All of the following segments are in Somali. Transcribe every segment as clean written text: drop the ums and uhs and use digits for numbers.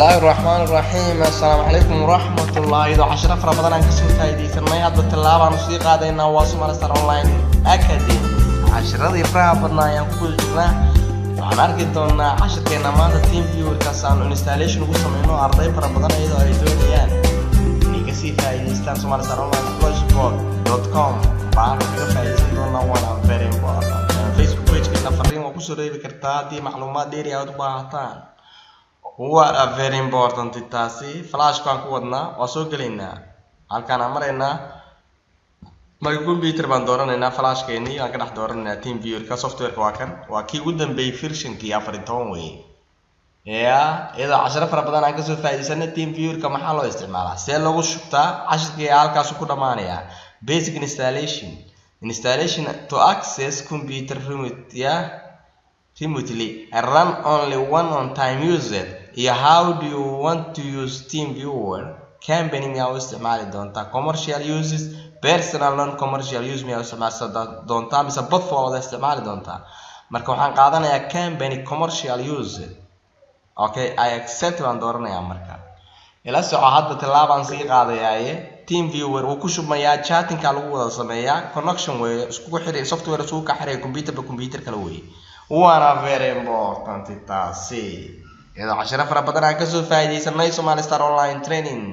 Bismillaahi raxmaani raxiim. Assalaamu calaykum waraxmatullah. Iyadoo cashiro fara badan aan kasoo faa'iidaysanay, hadba tallaabaanu sii qaadaynaa. Waa Somali Star Online Academy. Cashiradii faraha badnaa ayaan ku guda jirnaa. Waxaan arki doonaa cashirkeena maanta Team Viewerkaas aanu installation ugu sameyno arday fara badan, iyadoo ay doonayaan inay kasii faa'iidaystaan Somali Star Online blogspot.com baan kaga faa'iidaysan doonaa, waana very important. Facebook page-keena fariin waa kusoo reebi kartaa haddii macluumaad dheeri aad u baahataan. What a very important taasi. Flashkaan ku wadnaa, waa soo gelaynaa, halkaan aan maraynaa. Marka computer baan dooranaynaa, flashkeenii aan ka dhex dooranaynaa Team Viewerka. Softwareka waa kan, waa kii ugu dambeeyey, versionkii 14 weeye. Ya, iyadoo casharo fara badan aan kasoo faa'iidaysanay, Team Viewerka maxaa loo isticmaalaa, see lagu shubtaa, cashirkii halkaasu ku dhamaanayaa. Basic installation to access computer remote, yeah, remotely, run only one on time user, iyo how do you want to use Team Viewer? Company miyaa u isticmaali doontaa, commercial uses, personal, non commercial use miyaa u isticmaali doontaa, mise both waa wada isticmaali doontaa? Marka waxaan qaadanayaa company commercial use. Okay, I accept baan dooranayaa. Marka ila soco, hadda tallaabaan sii qaadayaaye. Team Viewer wuu ku shubmayaa, chattingka lagu wada sameeyaa, connection weeye, iskugu xiray software, iskugu ka xiray computerba computer kale weeye, waana very important taasi. Iyadoo cashiro fara badan aan kasoo faa'iidaysanay Somali Star Online Training,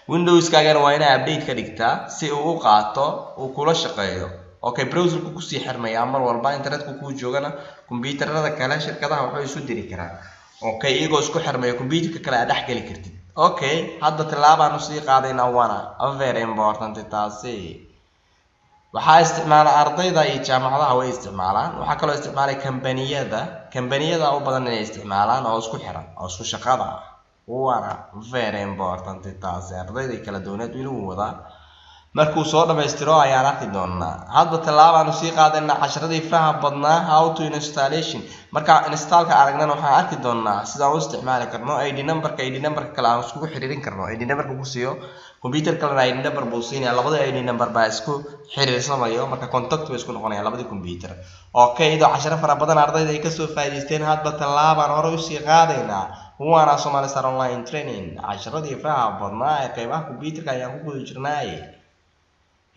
Windowskaagana waa inaa update ka dhigtaa si uu u qaato, uu kula shaqeeyo. Okay, browserku kusii xirmayaa mar walba internetku kuu joogana, computerada kale shirkadaha waxay isu diri karaan. Okay, iyagoo isku xirmaya computerka kale aad dhex geli kartid. Okay, hadda tallaabaanu sii qaadaynaa, waana very important taasi. Waxaa isticmaala ardayda iyo jaamacadaha way isticmaalaan. Waxaa kaloo isticmaalay kambaniyada, kambaniyada u badan inay isticmaalaan oo isku xiran oo isku shaqada ah, waana very important taasi. Ardayda kala duwaneed weli wuu wadaa, markuu soo dhamaystiro ayaan arki doonaa. Hadba tallaabaanu sii qaadaynaa casharadii faraha badnaa, how to installation. Marka installka aragnana, waxaan arki doonaa sidaan u isticmaali karno ID numberka, ID numberka kale aan iskugu xiriirin karno. ID numberka ku siiyo computer kalena ID number buu siinaya, labada ID number baa isku xiriirsamayo, marka contact bay isku noqonayaan labadii computer. Okay, iyadoo casharo fara badan ardayda ay kasoo faa'iidaysteen, hadba tallaabaan hore usii qaadaynaa, waana Somali Star Online Training. Casharadii faraha badnaa ee qeybaha computerka ayaan ku guda jirnaaye,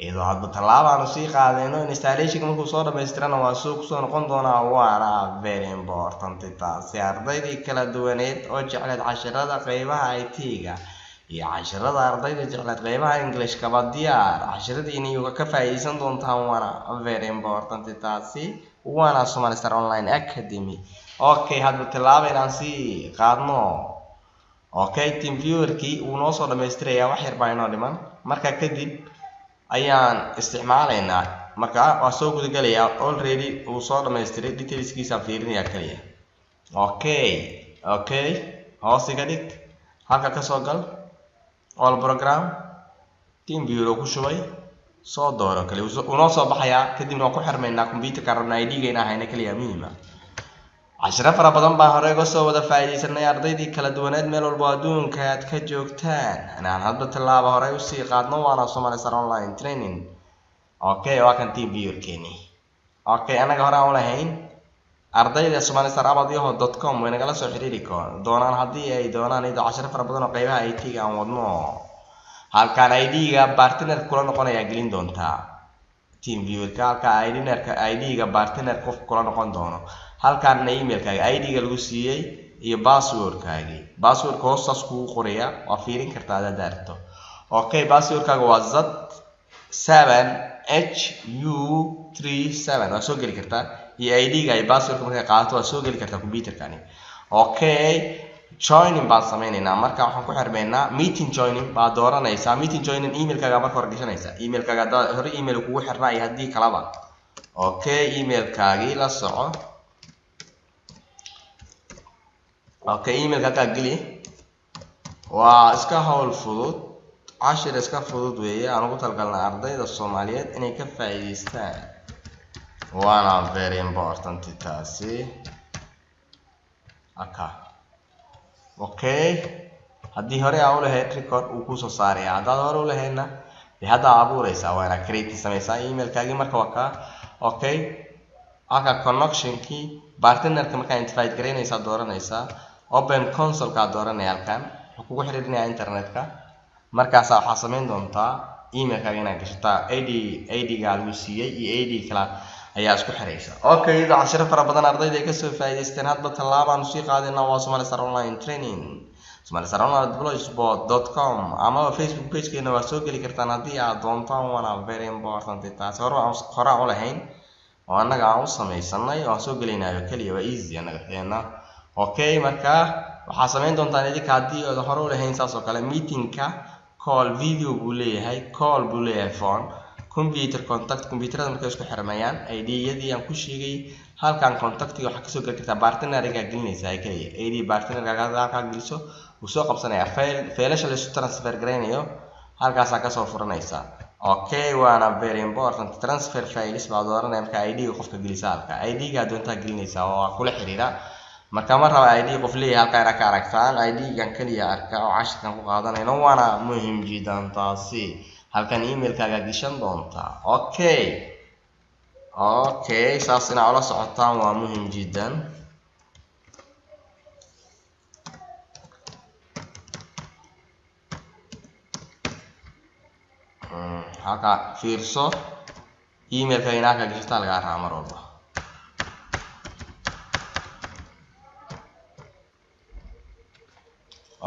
iyadoo hadba tallaabaanu sii qaadayno, installationka markuu soo dhamaystirana waa soo kusoo noqon doonaa, waana very important taasi. Ardaydii kala duwaneed oo jecleed casharada qeybaha IT-ga iyo casharada ardayda jecleed qeybaha Englishkaba, diyaar casharadiini ka faa'iidaysan doontaan, waana very important taasi, waana Somali Star Online Academy. Okay, hadba tallaaba inaan sii qaadno. Okay, Team Viewerkii wuu noo soo dhamaystirayaa, wax yar baa inoo dhiman. Marka kadib ayaan isticmaalaynaa. Marka waa soo gudagelayaa, already wuu soo dhamaystiray, detailskiisaan fiirinayaa kaliya. Okay, hoos iga dhig, halka kasoo gal, all program, Team Viewer oo ku shubay soo dooro kaliya, wuu noo soo baxayaa. Kadibna waan ku xirmaynaa computerka rabnaa, ID-ga inaan hayna kaliya muhiima. Cashiro fara badan baan hore uga soo wada faa'iidaysanay. Ardaydii kala duwaneed meel walbo adduunka aad ka joogtaan, inaan hadba tallaaba horey usii qaadno, waana Somali Star Online Training. Okay, waa kan Team Viewerkeeni. Okay, annaga hore aan ulahayn, ardayda Somali Star abad yahoo.com way nagala soo xiriiri doonaan haddii ay doonaan, iyadoo cashiro fara badan oo qeybaha IT-ga aan wadno. Halkaan ID-ga partner kula noqonayaa gelin doontaa Team Viewerka, halka ID-nerka, ID-ga partner qof kula noqon doono. Halkaana emailkaaga, ID-ga lagu siiyey iyo passwordkaagii. Passwordka hoostaas kugu qoraya, waa fiirin kartaa hadaad aragto. Okay, passwordkaaga waa Z7HU37, waa soo geli kartaa. Iyo ID-ga iyo passwordka markay qaadato, waa soo geli kartaa computerkani. Okay, joining baan sameynaynaa. Marka waxaan ku xirmaynaa meeting joining baa dooranaysaa. Meeting joining, emailkaaga marka hore gashanaysaa, emailkaaga haddaa hore email kugu xirnaa iyo haddii kalaba. Okay, emailkaagii la soco. Okay, emailka halkaa geli. Waa iska hawl fudud, cashir iska fudud weeye aan ugu talgalnay ardayda Soomaaliyeed inay ka faa'iidaystaan, waana very important taasi. Aka okay, haddii hore aa ulahayd record, uu kusoo saaraya. Haddaad hore ulahaydna, dee haddaa abuureysaa, waa inaad create sameysaa emailkaagii. Marka waa kaa. Okay, halka connectionkii partnerka markaa invite garaynaysaa dooranaysaa. Open console-kaa dooranaya halkan, wuxuu kugu xiriirinayaa internetka. Markaasaa waxaa samayn doontaa emailkaaga inaad gashataa ID, ID-gaa lagu siiyey iyo ID kala ayaa isku xiraysa. Okay, iyadoo cashiro fara badan ardayda ay kasoo faa'iidaysteen, hadba tallaabaan usii qaadayna. Waa Somali Star Online Training, somalistar online blogspot.com amaba Facebook pagekeena waa soo geli kartaan haddii aad doontaan. Waana very important taasi, hore horaan u lahayn oo annaga aan u samaysanay oo aan soo gelaynayo keliya, waa easy annaga xeena. Okay, marka waxaa samayn doontaan idinka haddii aad hore u lahayn saas oo kale. Meetingka call video buu leeyahay, call buu leeyahay, phone, computer contact, computerada markay isku xirmayaan, ID-yadii aan ku sheegay halkan. Contactiga waxaa kasoo geli kartaa partneriga gelinaysaa keliya, ID partnerkaaga halkaa geliso, wuu soo qabsanayaa. File, faylasha laisu transfer garaynayo halkaasaa kasoo furanaysa. Okay, waana very important. Transfer files baa dooranaya marka ID-ga qofka gelisa halka, ID-ga doontaa gelinaysaa oo kula xiriira. Marka ma raba ID qof leeyahay halkaa inaad ka aragtaan, ID-gan keliya arka oo cashirkan ku qaadanayno, waana muhim jiddan taasi. Halkan emailkaaga geshan doontaa. Okay, saas inaad ula socotaan waa muhim jiddan. Halka fiirso, emailka inaa halkaa gashataa lagaa rabaa mar walba.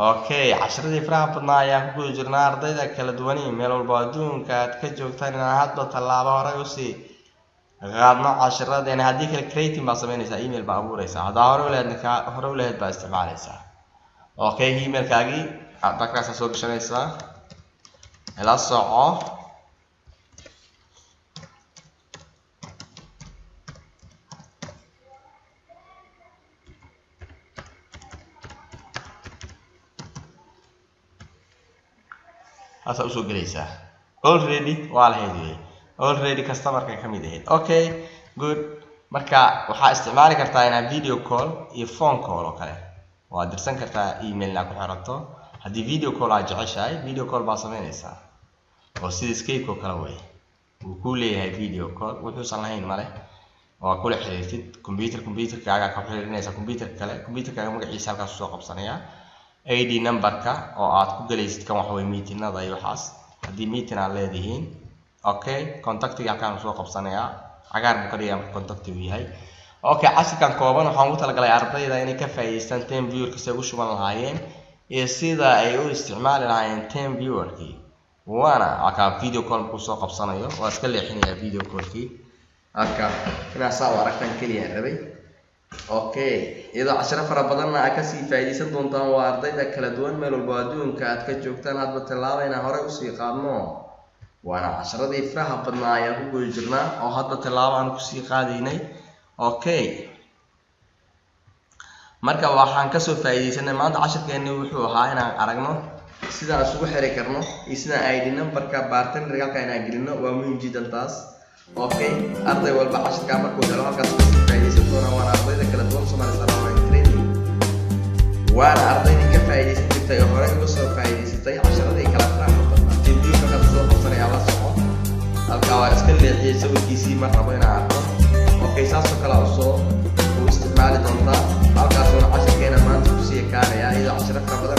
Okay, casharadii faraha badnaa ayaan ku guda jirnaa. Ardayda kala duwani meel walba adduunka aad ka joogtaan, inaan hadba tallaabo horey usii qaadno cashiradeena. Haddii kale creating baa sameynaysaa, email baa abuureysaa. Haddaa hore ulahayd, hore ulahayd baa isticmaaleysaa. Okay, emailkaagii halkaasaa soo gashanaysaa, ila soco. Saasaa usoo gelaysaa. Already waa lahayd wey, already customerka ka mid ahayd. Okay, good. Marka waxaa isticmaali kartaa inaad video call iyo phone call oo kale waad dirsan kartaa, email inaad ku xirato. Haddii video call aad jeceshahay, video call baa sameynaysaa oo sida Skype oo kale wey, wuu kuu leeyahay video call, wuxuusan lahayn male. Waa kula xiriirtid computer, computerkaaga ka xiriirinaysa computer kale, computerkaaga magaciisa halkaas usoo qabsanaya. ID numberka oo aad ku galaysid kan waxa weye meetingada iyo waxaas, haddii meeting aad leedihiin. Okay, contactiga halkaan soo qabsanayaa, cagaar buu ka dhigaya marka contactigu yahay. Okay, cashirkan kooban waxaan ugu talagalay ardayda inay ka faa'iidaystaan TeamViewerka si ay ugu shuban lahaayeen iyo sida ay u isticmaali lahaayeen TeamViewerkii. Waana aka video call markuu soo qabsanayo, waa iska leexinayaa video callkii. Halka inaa saa u aragtaan keliya rabay. Okay, iyadoo cashiro fara badanna aad kasii faa'iidaysan doontaan, waa ardayda kala duwan meel walba adduunka aad ka joogtaan, hadba tallaaba inaan horey usii qaadno. Waana casharadii faraha badnaa ayaan ku guda jirnaa oo hadba tallaabo aan kusii qaadaynay. Okay, marka waxaan kasoo faa'iidaysanay maanta, cashirkeeni wuxuu ahaa inaan aragno sidaan isugu xiri karno iyo sidaan ID numberka partnerka halka inaan gelino, waa muhiim jiddan taas. Okay, arday walba cashirkaa markuu helo halkaas kasii faa'iidaysan doonaa. Waana ardayda kala duwan, Somali Star Online Training, waana ardaydii ka faa'iidaysan jirtay oo horey uga soo faa'iidaysatay casharadii kala faraha badnaa. TeamViewer halkaas soo qabsanaya, la soco. Halkaa waa iska leexiyey sawirkiisii, ma rabo inaan arko. Okay, saasoo kale usoo u isticmaali doontaa. Halkaasuuna cashirkeena maanta kusii ekaanaya, iyadoo cashiro fara badan.